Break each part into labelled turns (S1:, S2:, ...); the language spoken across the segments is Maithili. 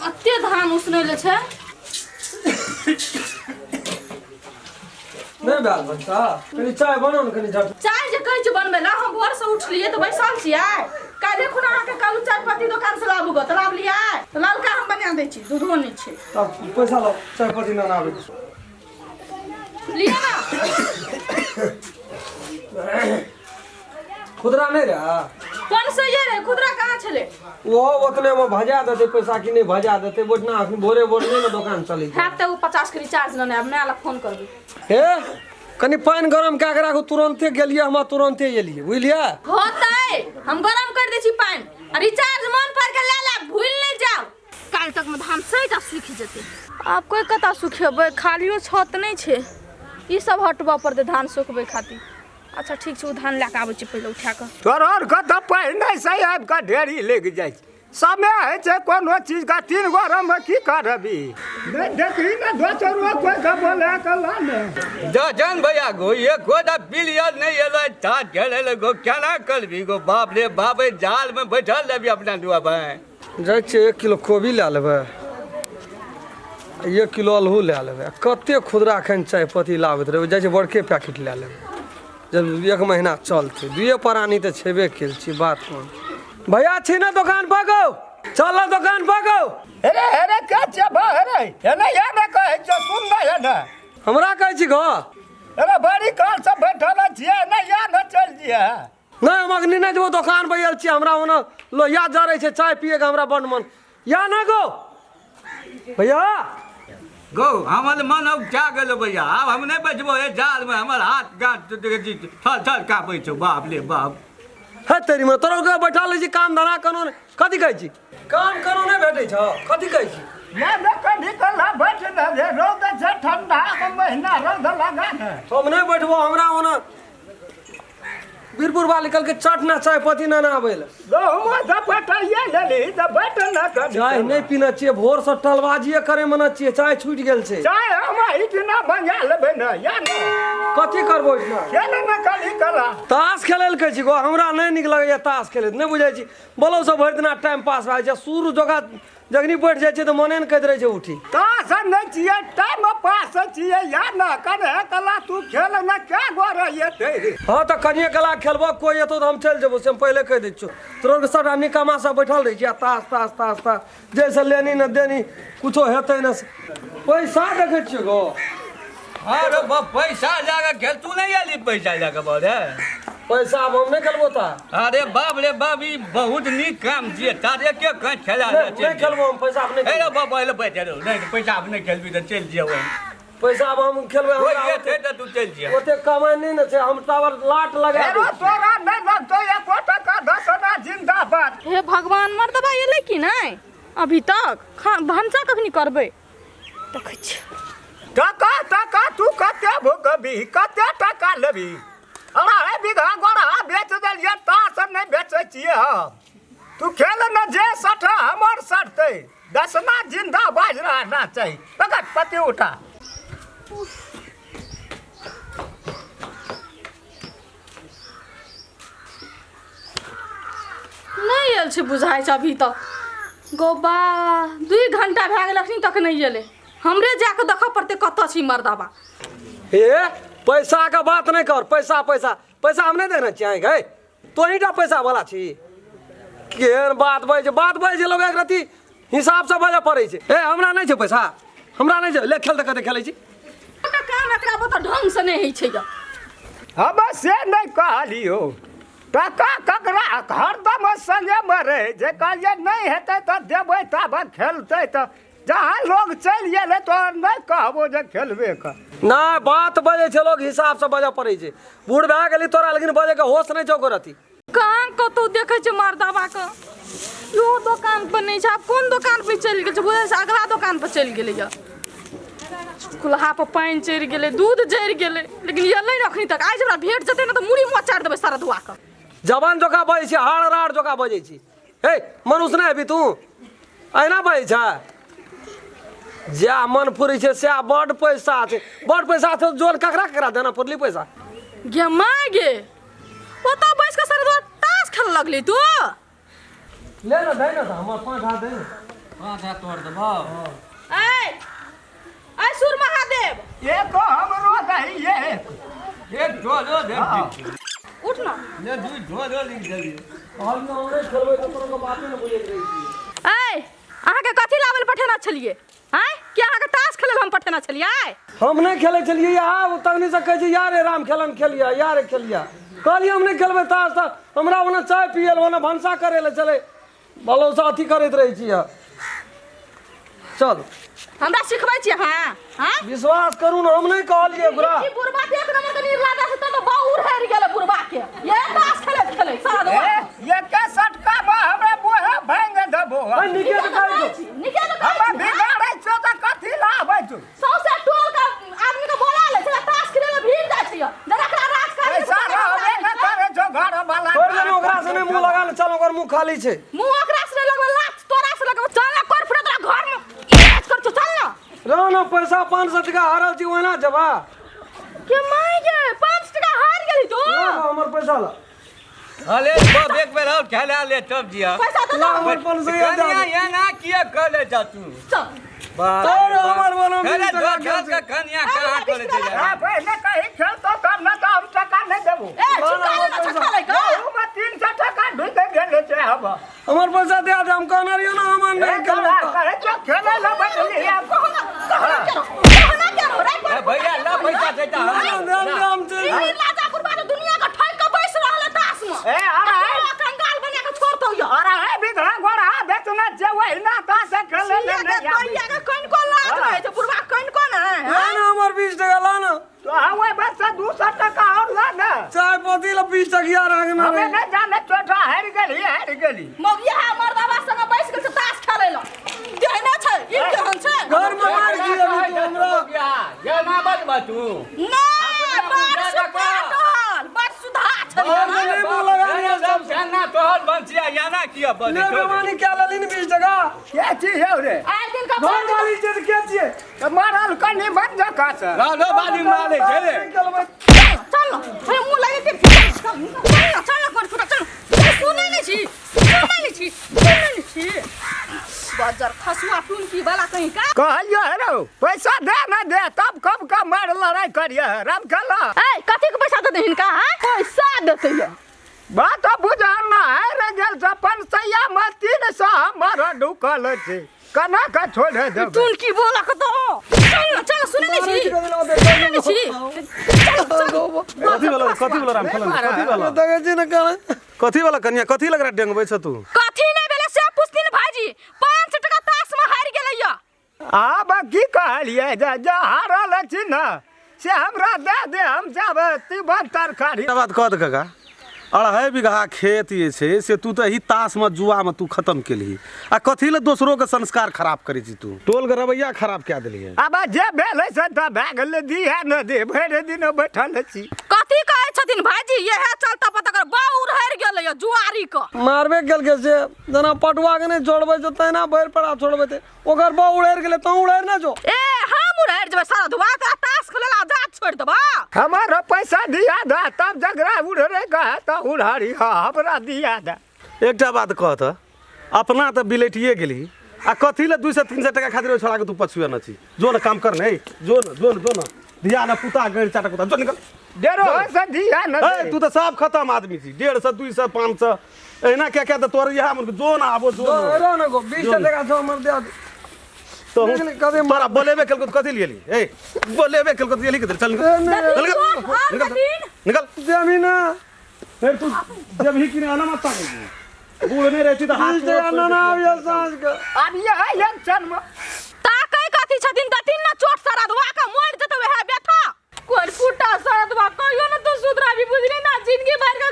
S1: अते धान उसनै ले छै।
S2: नहि भेल बच्चा, कनि चाय बनाउ ने कनि झट।
S1: चाय जे कहै छै बनबै ला, हम भोर से उठलियै तऽ बैसल छियै। काल्हि खुना अहाँके कहलहुँ चाय पत्ती दोकान से लाबू गऽ, तऽ लाबलियै? तऽ ललका हम बना दै छी, दूधो नहि छै।
S2: तब पैसा लाउ, चाय पत्ती ने आबै छी।
S1: लिअ ना।
S2: खुदरा नहि रहै?
S1: कोन से ये रे, खुदरा कहाँ छलै?
S2: ओहो ओतने मे भजा देतै पैसा कि नहि भजा देतै? बोटना अखन भोरे भोर नहि ने दोकान चलै छै।
S1: हैत तऽ ओ 50 के रिचार्ज लेने आयब, माय लए फोन करबै।
S2: हे, कनि पानि गरम कए के राखू। तुरन्ते गेलियै हम, तुरन्ते एलियै, बुझलियै?
S1: होतै, हम गरम कर दै छी पानि आ रिचार्ज मन पर के ले ले, भूल नहि जाउ। काल्हि तक मे धान सहित सूखि जेतै। आब कोइ कतऽ सुखेबै? खालियो छत नहि छै, ई सब हटबऽ पड़तै धान सुखबै खातिर। अच्छा ठीक छै, ओ धान लए कऽ आबै छी पहिले उठा कऽ।
S3: तोहर के तऽ पहिने से आबि कऽ ढेरी लागि जाइ छै। समय होइ छै कोनो चीजके, तीन गोरमे की करबी? नहि देखही ने, दोसरो कोइ के बोला कऽ ला ने।
S4: जन भैया गो, एको टा पिलियर नहि एलै तात खेलै लए गो। केना करबी गो? बाप रे बाप, एहि जालमे बैठल रहबी अपना दुआ भाय।
S2: जाइ छियै, 1 किलो कोबी लए लेबै, 1 किलो अल्हू लए लेबै। आ कते खुदरा एखन चाय पत्ती लाबैत रहबै? जाइ छियै, बड़के पैकेट लए लेबै, जब एक महीना चलतै। दुइए प्राणी तऽ छेबे केल छी। बात कोन भैया छी ने दोकान पर गो? चल ना दोकान पर गो।
S3: अरे अरे, के छै बा? अरे एने या ने कहै छौ, सुन ने एने।
S2: हमरा कहै छी गो?
S3: अरे, बड़ी काल से बैठल छियै, एने या ने, चलि जियै।
S2: नहि, हम अखनी नहि जेबो। दोकान पर आयल छियै, हमरा ओना लोहिया जरै छै, चाय पियैके हमरा बड्ड मन या ना गो भैया।
S4: गो, हमर मन औचा गेलो भैया, आब हम नहि बचबो हे जालमे। हमर हाथ गाँठ थल थल काँपै छौ, बाप रे बाप।
S2: हे तेरी में, तोरा के बैठा लै छी, काम धंधा कोनो नहि। कथी कहै छी? काम कोनो नहि भेटै छौ? कथी कहै छी?
S3: नहि नहि, कभी कला बैठ ने रे, रौद छै, ठंडा के महीना, रौद लगा ने।
S2: हम नहि बैठबो। हमरा ओना बीरपुर वाली कहलकै चटना चाय पत्ती ना आबै लए।
S3: गहुमा झपटाइए लेली तऽ बैठ ने कभी।
S2: चाय नहि पीने छियै, भोरसँ टलबाजिए करे मने छियै, चाय छूटि गेल छै।
S3: चाय हम एहिठिना मंगा लेबै ने, या ने।
S2: कथी करबो एहिठिना?
S3: खेल ने कभी कला।
S2: ताश खेलै लए कहै छी गो? हमरा नहि नीक लगैए ताश खेलैत, नहि बुझै छी। बोलो सब भरि दिना टाइम पास भए जाइ छै। शुरू जोगा जखनी बैठ जाइ छै तऽ मने ने कहैत रहै छै उठी।
S3: ताश नहि छियै, टाइम पास छियै। या ने कने कला तू खेल ने, क्या गो रहिए तेरी।
S2: हँ तऽ कनिए कला खेलबो, कोइ एतौ तऽ हम चलि जेबो, से हम पहिले कहि दै छियौ। तोरा सबटा निकम्मा सब बैठल रहै छी आ ताश ताश ताश ताश, जाहिसँ लेनी ने देनी कुछो हेतै ने। पैसा देखै छियै गो।
S4: अरे बाप, पैसा जाके खेल, तू नहीं आली पैसा जाके बोले।
S2: पैसा आब हम नहि खेलबो ता।
S4: अरे बाप रे बाप, ई बहुत नीक काम छियै, तारे के कहीं खेला।
S2: नहि, नहि खेलबो हम पैसा, आब नहि
S4: हे
S2: खेलबो।
S4: बाप, पहिले बैठ रहो, नहीं तो पैसा आब नहि खेलबी तऽ चलि जियौ।
S2: पैसा आब हम खेलबै?
S4: कोइ
S2: हमरा
S4: जेतै तऽ तू चलि जियौ।
S2: ओते कमाइ नहि ने छै, हम टावर लाट लगा
S3: हेरो
S2: दै छी।
S3: तोरा नहि लगतौ एको टका, 10 आना जिंदाबाद।
S1: हे भगवान, मर्दबा एलै कि नहि अभी तक? भनसा कखनी करबै? देखै छियै।
S3: टका टका तू कते भुकबी, कते टका लेबी? 2.5 बीघा गोड़ा बेच देलियै, ताश नहि बेचै छियै हम। तू खेल ने, जे सठ हमर सठतै। दसना जिंदाबाज रहना चाही। पकड़ पति उठा।
S1: नहि आयल छै बुझाइ छै अभी तक। गोबा, 2 घंटा भए गेल, अखनी तक नहि एलै। हमरे जाकऽ देखऽ पड़तै कतऽ छी मर्दाबा।
S2: हे, पैसा के बात नहि कर। पैसा पैसा पैसा हम नहि देने छियै गै, तोही टा पैसा वाला छी। केहन बात बजै छै, बात बजै छै लोक, एक रत्ती हिसाबसँ बजऽ पड़ै छै। ए, हमरा नहि छै पैसा, हमरा नहि छै। ले खेल तऽ कते खेलै छी।
S1: एकटा काम एकरा बता ढंग से नहि होइ छै ग।
S3: हम से नहि कहलियौ, टका ककरा हरदम संगेमे रहै छै। कहलियै नहि हेतै तऽ देबै, तब खेलतै। तऽ जहाँ लोग चलि गेलै तऽ नहि कहबो जे खेलबे कर।
S2: नहि, बात बजै छै लोक, हिसाबसँ बजऽ पड़ै छै। बूढ़ भए गेली तोरा, लेकिन बजैके होश नहि छौ रति।
S1: कहाँ कतौ देखै छै मर्दाबा के? इहो दोकान पर नहि छै। आब कोन दोकान पर चलि गेल छै? बुझै छै अगला दोकान पर चलि गेलै। यऽ कुल्हा पर पानि चढ़ि गेलै, दूध जरि गेलै, लेकिन एलै ने अखनी तक। आइ जे हमरा भेट जेतै ने तऽ मुड़ी मोचाड़ि देबै सारा धुआ कऽ।
S2: जवान जोका बजै छी, हाड़ राड़ जोका बजै छी। हे, मनुष्य नहि हेबी तू? अहिना बजै छै? जएह मन पुरै छै सएह। बड्ड पैसा छै, बड्ड पैसा छै। जोन ककरा ककरा देना पुरली पैसा?
S1: गे माय गे, ओतऽ बैस कऽ सारा ताश खेलऽ लगली तू?
S2: ले ने, दै ने तऽ हमर 5 हाथ दै ने।
S4: माथा तोड़ देबो।
S1: ऐ ऐ सुर महादेव।
S3: एक हमरो दही एक।
S4: एक ढोलो दे।
S1: उठ ना।
S4: ने दू ढोलो लिख देलिए।
S2: हम नहि खेलबै तऽ तोरा बाते नहि बुझैत रहै छियै।
S1: ऐ अहाँके कथी लाबल पठेना छलियै? आँय, कि अहाँके ताश खेलल हम पठेना छलियै?
S2: हम नहि खेलै छलियै यहाँ, ओ तखनी से कहै छै यारे राम खेलन खेलिया, यारे खेलिया। कहलियै हम नहि खेलबै ताश तऽ हमरा ओना चाय पियै लए, ओना भनसा करै लए चलै भलोसँ अथी करैत रहै छियै। चल
S1: हमरा सिखबै छी अहाँ? हाँ,
S2: विश्वास करू ने, हम नहि कहलियै ओकरा।
S1: ई बुढ़बा के एक नंबर के निर्लाजा छै, तऽ बाउर हेर गेलै बुढ़बा के। ये ताश खेलैत खेलैत सारा
S3: ए, एके सटका में हमरा बोहे भांग देबो।
S2: अरे नीके तऽ कहै छौ।
S1: नीके तऽ
S3: हमरा
S1: कहै छी।
S3: बिगाड़ै छौ तऽ कथी लाबै छौ?
S1: सौंसे टोल के आदमी के बोला लै छै, ताश खेलै लए भीड़ जाइ छै। जरा एकरा राज काज
S3: पैसा रहबे न करै छौ घर वाला।
S2: छोड़ि दे ने, ओकरा से नहि मुँह लगा ले, चल ओकर मुँह खाली छै।
S1: मुँह ओकरा से नहि लगबै, लात तोरा से लगबै। चल ना, कर फुट तोरा घर में इलाज कर, चल ना।
S2: रह ने, पैसा 500 टका हारल छी, ओहिना जेबा
S1: के माय गे, 5 टका हार गेली तू?
S2: ला हमर पैसा ला।
S4: अरे बाप, एक बेर और खेला ले तब जिया।
S1: पैसा तो
S2: ला हमर 500 दे।
S4: कनिया एना किया करे जा तू?
S1: चल।
S2: तोर हमर वाला
S4: अरे
S2: 20 टका
S4: दो
S2: खेल
S4: खेल के कनिया कहाँ करे जा?
S3: आ, पहिने कहीं खेलतो तब न, तऽ हम टका नहि देबो।
S1: ए छुट्टा ले ना, छक्का ले का।
S3: ओहूमे 300 टका ढुकि गेल छै हम।
S2: हमर पैसा दे दे, हम कहने रहियो ना हमर
S3: ए,
S2: नहि खेलबै
S3: तोरा
S2: तऽ।
S3: कहै छौ खेलै लए बैठली आब।
S1: कहना कहना क्या कहना क्या रो रे?
S4: ए भैया, ला पैसा दे जा।
S2: ना, दे दे, हम चलि
S1: ई निर्लाजा बुढ़बा तो दुनिया के ठोक के बैस रहल है ताश में।
S3: ए, अरे
S1: तोरा कंगाल बना के छोड़तौ यो।
S3: अरे हे बिगड़ा गोड़ा बेचना जे वही ना ताश खेलै लए नहि आबै।
S1: दैया के कनिको लाज रहै छै बुढ़बा, कनिको ने?
S2: ला ना हमर 20 टका ला ना।
S3: तो हाँ, वही बस 200 टका और ला ना।
S2: चाय पत्ती ला 20 टकिया राखने
S3: हमे
S2: रही।
S3: नहि जाने चोटा हारि गेली, हारि गेली।
S1: मौगिया मर्दाबा संग बैस गेल छै ताश खेलै लए। केहने छै ई, केहन छै?
S2: घर में मार की अभी तू हमरा।
S4: ये ना बजबा तू।
S1: नहि, बड़ सुधा तोहर, बड़ सुधा छै।
S2: घर में नहीं मुँह लगा
S4: सब सेना तोहर बंसिया याना किया बजे?
S2: ले बेमानी क्या लेली ने 20 टका?
S3: के छी हौ रे?
S1: आइ दिन का
S2: घर वाली छै तऽ के छियै?
S3: तऽ मारल कनि बन जका से।
S4: लालो बाजी मारे छै रे।
S2: नहि खेलबै।
S1: चल न, हे मुँह लगे के चल चल न, चल न कर फुटा, चल। सुनै नहि छी, सुनै नहि छी, सुनै नहि छी। बजर खसुआ टुनकी वाला कहीं का।
S3: कहलियो हे रौ, पैसा दे न दे तब कब का मार लड़ाई करिए राम खेला।
S1: ए कथी के पैसा देते हिनका? हाँ, पैसा देते ये।
S3: बात बुझल न हारि गेल छै 500 मे 300 हमर ढुकल छै, केना के छोड़ि देबै?
S1: टुनकी बोला के तो चल न, चल। सुनै नहि छी, सुनै नहि छी, चल चल।
S5: कथी वाला, कथी वाला राम खेलन, कथी वाला?
S2: देखै छी ने केना।
S5: कथी वाला कनिया, कथी लग रहा डेंगबै छ तू?
S1: कथी नहि भेलै से पुछथिन भाईजी, 5 टका ताश में हारि गेलै या।
S3: आब की कहलियै जे जे हारल छी ने से हमरा दे दे, हम जाब तीमन तरकारी।
S5: एकटा बात कह दे काका, 2.5 बीघा खेत जे छै से तू तऽ एही ताशमे जुआमे तू खत्म केलही, आ कथी लए दोसरोके संस्कार खराब करै छी तू? टोलके रवैया खराब कए देलियै।
S3: आब जे भेलै से तऽ भए गेलै, दिहे न दे, भरि दिन बैठल छी।
S1: कथी कहै छथिन भाईजी? इएह चलता पता कर बाउर हारि गेलै या जुआरी के।
S2: मारबे केलकै से, जेना पटुआ के नहि छोड़बै छै तहिना भरि पड़ा छोड़बै छै। ओकर बहु उड़ैर गेलै, तों उड़ैर ना जो।
S1: ए हम उड़ैर जेबै सारा धुआ तोरा ताश खेलै ला आजाद छोड़ि देबा।
S3: हमर पैसा दिया दे तब जकरा उड़रे कहे तऽ उड़ारी। हाँ, हमरा दिया दे।
S5: एकटा बात कह तऽ, अपना तऽ बिलटिए गेलही, आ कथी लए 200 300 टका खातिर ओहि छोड़ाके तू पछुए न छी? जो न काम कर ने, जो न, जो न, जो न धिया न पुता गैर चाटा कुता, जो निकल।
S3: डेरो से दिया न
S5: ए
S3: दे।
S5: तू तऽ सब खत्म आदमी छी, 150 200 500 एहिना क्या क्या तऽ तोर इएह मन, जो न आबो, जो न।
S2: रह न गो, 20 टका छौ हमर दे दे।
S5: तो
S2: देखली कते
S5: तोरा बोलेबे केलको तऽ कथी लिए ए बोलेबे केलको तऽ एली कथी? चल निकल,
S2: ए,
S5: निकल,
S1: और
S5: निकल,
S1: कथिन?
S5: निकल।
S2: देबही ना?
S5: फेर तू जब ही किने आना मत ताके, बूढ़ नहीं रहती तऽ हाथ
S2: 20 टका ना आबियै साँझ के।
S3: आब ये है एक क्षण में।
S1: ताकै कथी छथिन? दथिन न चोट सरदवा के, मरि जेतौ वएह बेटा। कोन फूटा सरदवा, कहियो न तू सुधराबी, बुझली ना? जिंदगी भर के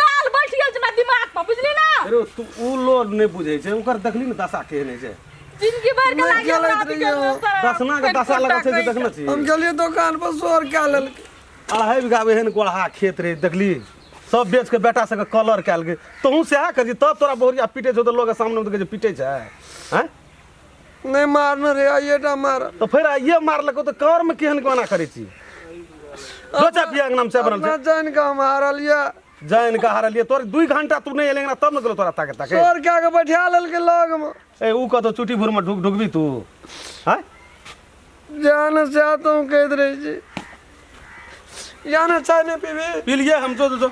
S1: काल बैठ गेल छै हमरा दिमाग पर, बुझली ना?
S5: अरे तू उ लोग नहीं बुझै छै, ओकर देखली ने दशा केहन होइ छै।
S1: जिंदगी भर के
S2: नहि
S1: लागि
S2: खेलैत
S1: हमरा
S2: रहियै हम।
S5: दसना के दशा लगल छै जे देखने छी।
S2: हम गेलियै दोकान पर, सोर कए लेलकै।
S5: 2.5 बीघा एहन गोढ़ा खेत रहे, देखली सब बेच के बेटा सबके कलर कयल गेल। तोहूँ सएह करी तब तोरा बहुरिया पीटे छौ तऽ लोग सामने मे तऽ कहै छै पीटे छै आँय?
S2: नहि मारने रे, आइएटा मार।
S5: तऽ फेर आइए मारलको तऽ कर मे केहन गाना करै छी? जो चाय पिया अंगना मे चाय बनल
S2: अपना
S5: छै।
S2: जानि कऽ हम हारल यऽ।
S5: जानि कऽ हारलियै तोर, 2 घंटा तू नहि एलै अंगना तब ने गेलो तोरा ताके ताके।
S2: सोर कए कऽ बैठा लेलकै लगमे।
S5: ए ऊ कतौ चुटी भूरमे ढुक ढुकबी तू आँय
S2: जान से तुम कहैत रहै छी जान चाय नहि पीबी
S5: पी लिए हम जो जो जो।